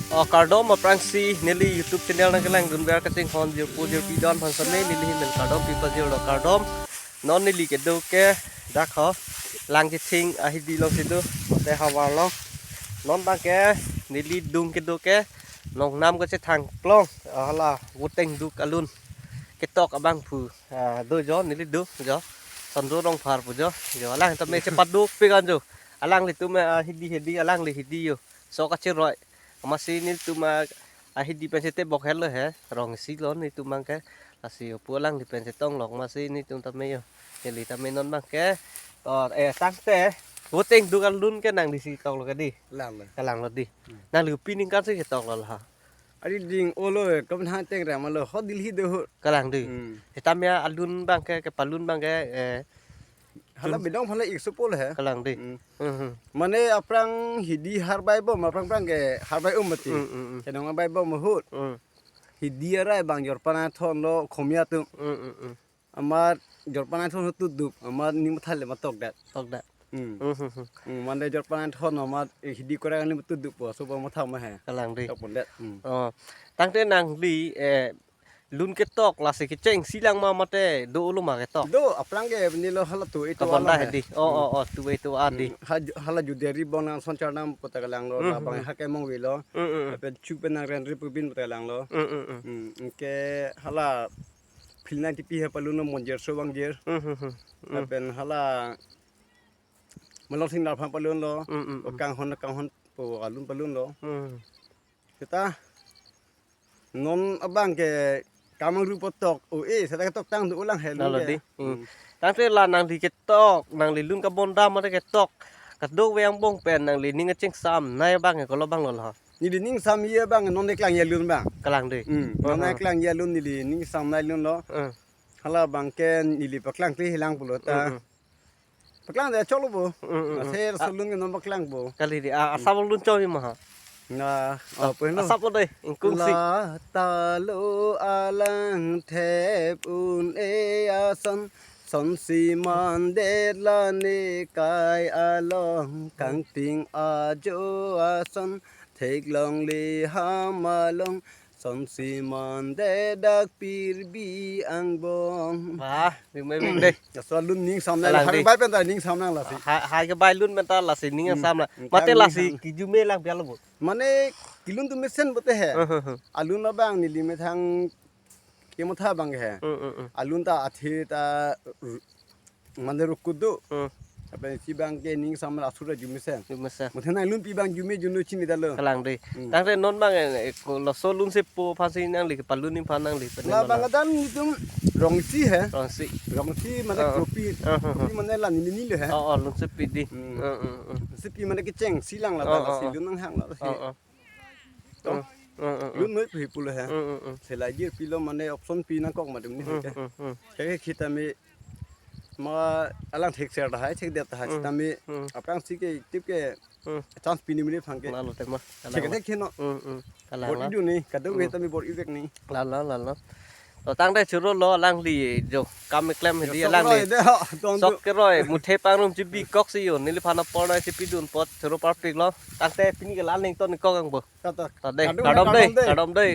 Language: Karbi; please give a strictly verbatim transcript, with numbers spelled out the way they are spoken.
O kardom aphrangsi neli YouTube channel nangkelangdun ver kachinghon jirpo jirpi don aphan sitame neli ahin pen kardom pi pajirlo, kardom. Non neli kedo ke dak ho Langchithing ahidi alongsi do, mate havar along. Non abang ke neli adung kedo ke Longnam kachethang along, hala voteng duk alun ketok abangphu, ah, do jo, neli do jo, Sondro Rongphar pu jo, jo alang tame chepaduk pegan jo. Alanglitum, ah, hidi hidi, alangli hidi jo. So kachiroi. Amatsi nelitum, ah, ahidi pen chetebok helo he, rong isi lo nelitum abang ke. Lasi opu alangli pen chetong lok amatsi nelitum tame jo. Neli tame non abang ke. Or, eh, tangte voteng duk alun ke nangli si toklo ke di. Lang lo. Kalanglo di. Hmm. Nangli pi ningkan si ketoklo la. Ari ding olo, eh, kom hang teng ram lo, ho Delhi do ho. Kalang di. Hmm. Sitame alun abang ke, kepalun abang ke, eh, hala bidong phala ik supol he. Kalang di. Hmm. Hmm, hmm. Mane aphrang hidi harbai bom, aphrang aphrang ke harbai um mati. Hmm, hmm, hmm. Kenong bai bom ahut. Hmm. Hidi arai abang Jorpan athon lo khomia atum. Hmm, hmm, hmm. Amat Jorpan athon ahut tu dup, amat ning matha le matokdet. Tokdet. Hmm. Hmm, hmm, hmm. Hmm, mane Jorpan athon amat, eh, hidi korang ni tu dup po, so bom matha ma he. Kalang di. Tokpondet. Hmm. Oh. Tangte nangli, eh, lun ketok lasi kecheng silang ma mate do olo ma ketok. Do, aphrang ke neli lo hala tu itu Kabonda alam he. Hedi. Oh, hmm, oh, oh, tu itu adi. Hmm, ha-, hala juderi bong nang son charnam kota kalanglo, hmm, labang, hmm, ha kemong velo. Hmm, hmm, hmm. Lapen chu pen nang renri pubin kota kalanglo. Hmm, hmm, hmm. Hmm, ke hala philna tipi he palunlo Monjer so Wangjir. Hmm, hmm, hmm. Hmm. Lapen hala Malong Singnar aphan palunlo. Hmm, hmm, hmm. Kanghon, kanghon po alun palunlo. Hmm. Seta non abang ke kamang rupo tok, o, eh, seta ketok tang do ulang he lun. Lalo ke di. Hmm. Hmm. Tangte la nangli ketok, nangli lun kabonda mate ketok kadokave angbong pen nangli ning kachingsamnei abang ke kolo abang lo la? Neli ningsam ye abang non ne klang ye alun abang. Kalang di. Hmm. Non ne, aha, klang ye alun neli ningsamnei alun lo. Hmm. Hala abang ke neli paklang kle hilang pulo ta. Hmm, hmm. Paklang de choklo bo. Mm, mm, mm. Aser, ah, solun ke non paklang bo. Kali di, ah, asap lun chok ma ha. Na, ah, apa no? Asap lo dei, ingkung si. Lata lo alang thep un-e ason, sonsi mandet la nekai along, kangting ajo ason, theklong le ham along, sonsi mandet dak pirbi angbong. Wah, rimai rimai dei. Ya, so alun ningsam nang, kalang di. Harbai pen ta ningsam nang lasi. Ha-, hai ke bai lun pen ta lasi ningsam nang. Hmm. Mate lasi ningsam. Kijume lang bial bo. Mane kelun tu mesen bote he. Hmm, hmm, hmm. Alun abang neli methang kematha abang he. Hmm, hmm, hmm. Alun ta athe ta ru-, mane rukut do. Hmm. Apa si abang ke ningsam la asur ta jumesen. Jumesen. Muthe nang lun pi abang jume jun do chinidetlo. Kalang dei. Hmm. Tangte non abang, eh, ko laso lun sepo aphansi nangli kepalun ni aphan nangli pen. La non abang la. Adan nelitum rong isi he. Rong isi. Rong isi mane, oh, oh, kopi. Oh, oh, oh. Kopi mane la nini nilo he. Oh, oh, lun sepi di. Hmm. Oh, oh, oh. Sepi mane kecheng silang la, oh, ta la, oh, si, oh, lun nanghang la si. Oh, oh. To. Mm, mm, mm, mm. Lun noi pi pulo he. Mm, mm, mm. Selaji pilo mane option pi nangkok ma dum ni, mm, ke. Mm, mm. Ke kita mi ma alang thek ser dahai, thek det dahai, mm, kita mi, mm, aphrang si ke tip ke, mm, chance pi ni mini phang ke. Lalo tema. Thek det ke no. Mm, mm. Kalang. Bor-i la. Idu ni, kadokave, mm, kita mi bor-i vek ni. Lalo, lalo. To tangte churolo alangli jo kam keklem hedi. Jo sok alangli. Roi de, ha, dong sok du. Keroi, muthe pangrum chibi kok si jo, neliphan apor nai chipidun apot churo parpiklo. Tangte pini ke la nington kok ang bo. Kata. Ta dei, kardom, kardom dei, kardom dei, kardom dei.